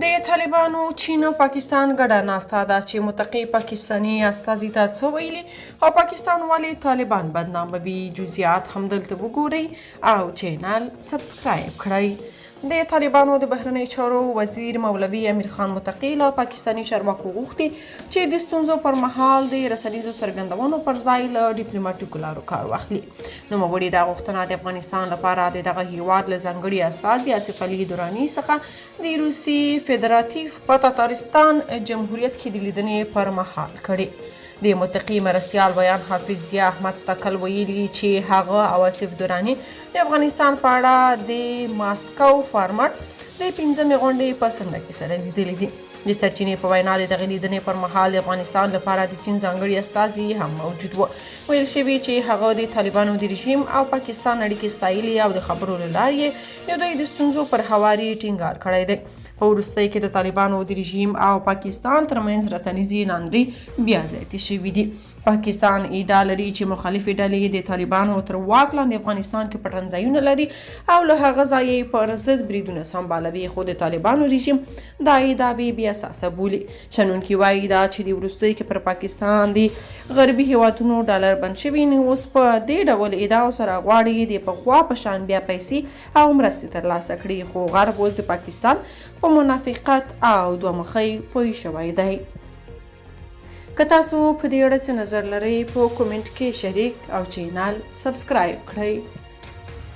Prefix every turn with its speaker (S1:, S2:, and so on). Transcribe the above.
S1: د طالبانو، چین او پاکستان ګډه ناسته ده چې متقي پاکستاني استازي ته څه ویلي او پاکستان ولې طالبان بدناموي، جزئیات همدلته وګورئ او چینل سبسکرایب کړئ. د طالبانو د بهرنیو چارو وزیر مولوي امیر خان متقي له پاکستاني چارواکو غوښتي چې د ستونزو پر مهال د رسنیزو څرګندونو پر ځای له ډیپلوماټیکو لارو کار واخلي. نوموړي دا غوښتنه د افغانستان لپاره د دغه هیواد له ځانګړي استازي آصف علي دراني څخه د روسي فدراتیف په تاتارستان جمهوریت کې د لیدنې پر مهال کړې. د متقي مرستیال ویان حافظ ضیا احمد تکل ویلي چې هغه او آصف دراني د افغانستان په اړه د ماسکو فارمټ د پنځمې غونډې په څنډه کې سره لیدلي دي. د سرچینې په وینا، د دغې لیدنې پر مهال د افغانستان لپاره د چین ځانګړي استازي هم موجود و. ویل شوي چې هغه د طالبانو د رژیم او پاکستان اړیکې ستایلي او د خبرو له لارې یې د دوی د ستونزو پر هواري ټینګار کړی دی. په وروستۍ کې د طالبانو د رژیم او پاکستان ترمنځ رسنیزې ناندرۍ بیا زیاتې شوې دي. پاکستان ادعا لري چې مخالفې ډلې د طالبانو تر واک لاندې افغانستان کې پټنځایونه لري او له هغه ځایه پر ضد بریدونه سمبالوي، خو د طالبانو رژیم دا ادعاوې بې اساسه بولي. شنونکي وايي، دا چې د وروستیو کې پر پاکستان د غربي هیوادونو ډالر بند شوي، نو اوس په دې ډول ادعاو سره غواړي د پخوا په شان بیا پیسې او مرستې ترلاسه کړي، خو غرب اوس د پاکستان په منافقت او دوه مخۍ پوه شوی دی. که تاسو په دې اړه څه نظر لرئ، په کومنټ کې شریک او چینل سبسکرایب کړئ.